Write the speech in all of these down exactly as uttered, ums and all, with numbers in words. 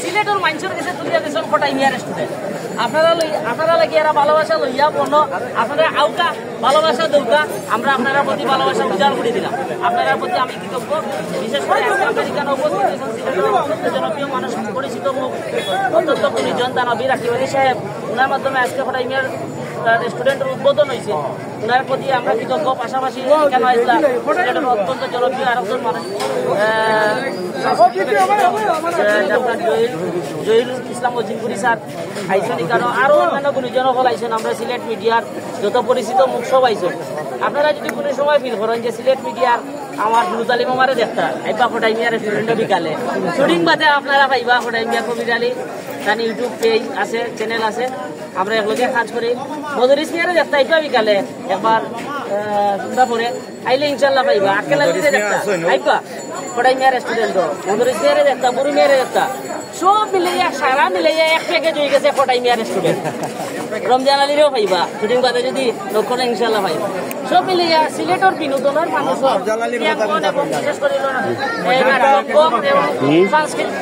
সিলেটর মানষর গেছে তুলিয়া দিছইন কটাই মিয়ার স্টুডেন্ট। আপনারা লই, আপনারা লাগি এরা ভালোবাসা লইয়া বনো, আপনারা আউকা, ভালোবাসা দৌকা, আমরা আপনারার প্রতি ভালোবাসা উজাড় করি দিলাম। আপনারার প্রতি আমি কৃতজ্ঞ। বিশেষ করে আজকে আমাদের এখানে উপস্থিত হয়েছেন সিলেটের অত্যন্ত জনপ্রিয় মানুষ, পরিচিত মুখ, অত্যন্ত গুণীজন দানবী রাকিব আলী সাহেব। ওনার মাধ্যমে আজকে কটাই মিয়ার, আহ, রেস্টুরেন্টের উদ্বোধন হয়েছে। ওনার প্রতি আমরা কৃতজ্ঞ। পাশাপাশি এখানে আইসলা সিলেটের অত্যন্ত জনপ্রিয় আরেকজন মানুষ, আহ, আহ, ডাক্তার জহির, জহিরুল ইসলাম অজিমপুরি স্যার আইসেন, এখানে আরো অন্যান্য গুণীজন সকল আইসেন। আমরা সিলেট মিডিয়ার যত পরিচিত মুখ সব আইসেন। আপনারা যদি কোনো সময় ফিল করেন যে সিলেট মিডিয়ার আমার হুরুতালি মামারে দেখতা, আইবা কটাই মিয়া রেস্টুরেন্টে বিকালে, শুটিং বাদে আপনারা পাইবা কটাই মিয়া কবির আলী, তার YouTube পেজ আছে, চ্যানেল আছে, আমরা একলগে কাজ করি। মদরিস মিয়ারে দেখতা আইবা বিকালে একবার, আহ, সন্ধ্যা পরে আইলে ইনশাল্লাহ পাইবা। আক্কেল আলীরে দেখতা আইবা, কটাই মিয়া রেস্টুরেন্ট, মদরিস মিয়ারে দেখতা, বুরু মিয়ারে দেখতা, সব মিলাইয়া, সারা মিলাইয়া এক প্যাকেজ হয়ে গেছে কটাই মিয়া রেস্টুরেন্ট। রমজান আলীরেও পাইবা, শুটিং বাদে যদি লক্ষ্য না ইনশাল্লাহ পাইবা। সব মিলাইয়া সিলেটর বিনোদনের মানুষ বিশেষ করে এই নাটক এবং সংস্কৃতি।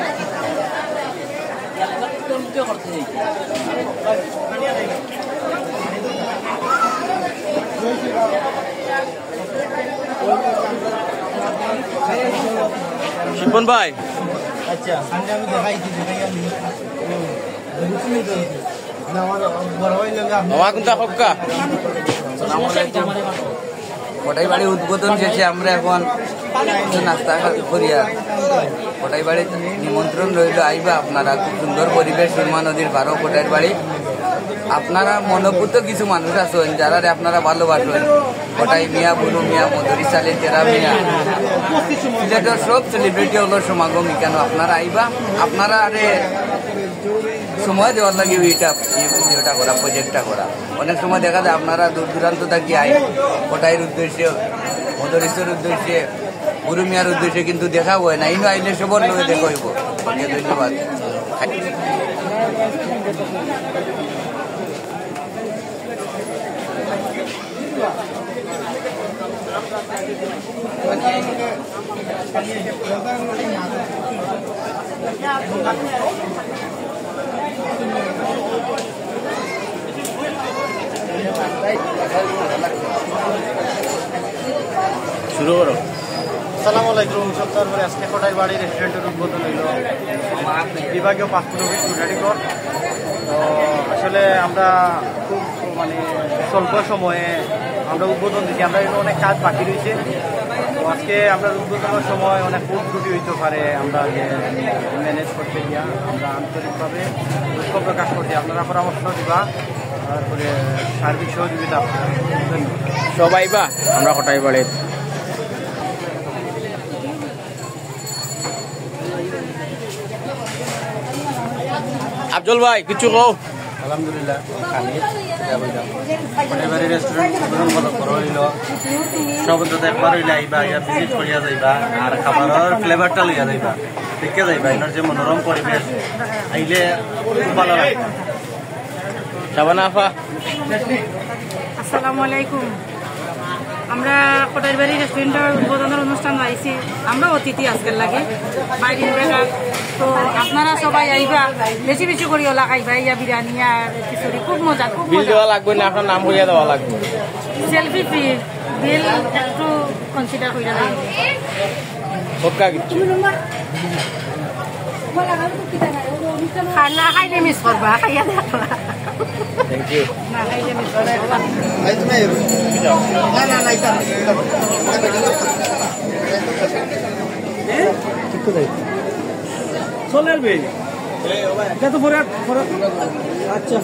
শিপন ভাই। আচ্ছা, আমি দেখাই দিই, দেখাই আমি। না, আমার বড় ভাই লাগে আপনি। বাবা, কোনটা হক্কা? কটাই বাড়ি উদ্বোধন শেষে আমরা এখন কিছু নাস্তা করিয়া কটাই বাড়িত নিমন্ত্রণ রইল, আইবা আপনারা। খুব সুন্দর পরিবেশ, সুরমা নদীর পারো কটাই বাড়ি। আপনারা মনোপুত কিছু মানুষ আছেন, যারারে আপনারা ভালোবাসেন, কটাই মিয়া, বুরু মিয়া, মদরিস আলী, তেরা মিয়া, সিলেটর সব সেলিব্রিটি হকলর সমাগম এখানে। আপনারা আইবা, আপনারারে সময় দেওয়ার লাগি এটা, এই ভিডিওটা করা, প্রজেক্টটা করা। অনেক সময় দেখা যায় আপনারা দূর দূরান্ত থাকি আই, কটাইর উদ্দেশ্যে, মদরিসর উদ্দেশ্যে, বুরু মিয়ার উদ্দেশ্যে, কিন্তু দেখা হয় না। ইনো আইলে সবর লগে দেখা হইব। ওকে, ধন্যবাদ। শুরু করো। আসসালামু আলাইকুম। সপ্তাহ পরে আজকে কটাই বাড়ি রেস্টুরেন্টের উদ্বোধন হইল বিভাগীয় পাসপোর্ট অফিস কুঠারিঘর। তো আসলে আমরা খুব, মানে, স্বল্প সময়ে আমরা উদ্বোধন দিছি। আমরা এখনো অনেক কাজ বাকি রয়েছে। তো আজকে আমরা উদ্বোধনের সময় অনেক ভুল ত্রুটি হইতে পারে, আমরা যে ম্যানেজ করতে গিয়া আমরা আন্তরিকভাবে দুঃখ প্রকাশ করছি। আপনারা পরামর্শ দিবা, তারপরে সার্বিক সহযোগিতা আপনারা। ধন্যবাদ। সবাই বা আমরা কটাই বাড়ির আফজল ভাই, কিছু কও। আলহামদুলিল্লাহ, আমি এটা বললাম। কটাই বাড়ি রেস্টুরেন্ট উদ্বোধন করা, করা হইল। সব তো একবার হইলে আইবা, আইয়া ভিজিট করিয়া যাইবা, আর খাবারের ফ্লেভারটা লইয়া যাইবা, দেখে যাইবা। এনার যে মনোরম পরিবেশ, আইলে খুব ভালো লাগে। শাবানা আফা। আসসালামু আলাইকুম। আমরা কটাইবাড়ি রেস্টুরেন্টের উদ্বোধনের অনুষ্ঠান আইছি। আমরা অতিথি আজকের লাগে বাইরে বেকার। তো আপনারা সবাই আইবা, বেশি বেশি করি ওলা খাইবা, ইয়া বিরিয়ানি আর খিচুড়ি, খুব মজা, খুব বিল মজা। দেওয়া লাগবে না, আপনার নাম কইয়া দেওয়া লাগবে। সেলফি ফি, বিল একটু কনসিডার কইরা লাগবে। পক্কা কিছু। খানা খাইলে মিস করবা, খাইয়া দেখবা। Thank you. না খাইলে মিস করবা। চলে আসবে। এটা তো পরে, পরে। আচ্ছা।